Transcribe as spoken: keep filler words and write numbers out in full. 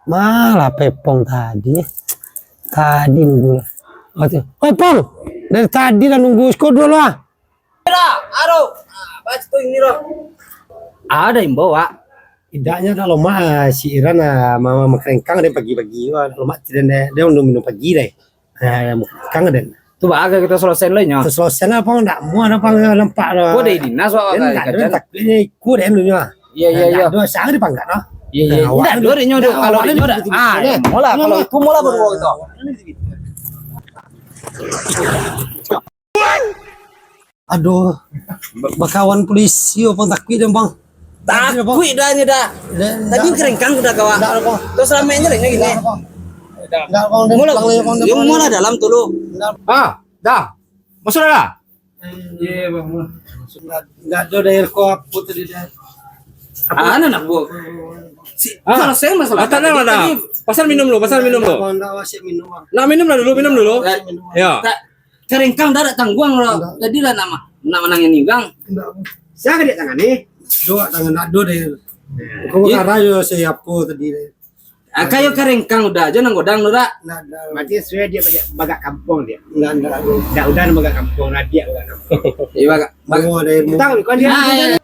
Malah Pepong tadi. Tadi nunggu lah. Oh, tu. Oi, Pong! Dari tadi lah nunggu. Siko dulu lah. Dah, aduh. Ah, baca tu ini, Ro. Ada imbau, Wak. Idaknyo dah lomak, ah, si Iran, ah, mama makarengkang deh pagi-pagi. Wah, lomak tidak deh. Dia udah minum pagi deh. Ah, makarengkang deh. Tu bagai kita selesai lah nyo. Selesai lah, Pong. Ndak muah dah, Pong, nampak dah. Kok dari dinas, Wak, dia bagai ndak ada, kajan? Tapi ni ikut deh dulu nyo. Iya, iya, iya. Ndak ada, sangat dipangkat dah. Iya, iya. Nah, awak ndak ni ada, dia nyo ndak, kalau awak dia ni nyo dah. Begitu, ah, begitu, ya. Mola, kalau itu mola baru awak tu. Aduh, ba-, bakawan polisi, Pong, takuik deh, Pong. Takuik dah nyo dah. Tadi kerengkang sudah kawa. Ndak, Pong. Terus ramenya lagi gini. Ndak, Pong. Ndak, Pong. Mula, Pong, Pong, dia Pong. Mula dalam tu lu. Ndak. Ah, dah. Masuk dah. Iya, Bang. Ndak, ndak ada dari kau apa tadi dah. Ah, anak, anak buah. Si, ah, kalau saya masalah. Tadi, tadi pasal minum dulu, pasal minum dulu. Ndak, Bang, ndak, masih minum, Bang. Nak minum lah dulu, minum dulu. Ndak, minum, Bang. Ya. Tak, Karengkang dak tangguang lo. Ndak. Jadi lah nak ma-, nak manangani urang. Ndak. Siapa dia tangan ni? Dua tangan nak dua deh. Kau kara yo siapa tadi deh? Ah, kayo karengkang udah aja nang godang tu dak? Ndak, ndak. Berarti sudah dia bagak, bagak kampung dia. Ndak, ndak. Dak udah nang bagak kampung, rabiak bagak kampung. Iya, bagak, bagak. Tahu kau dia? Ah, iya.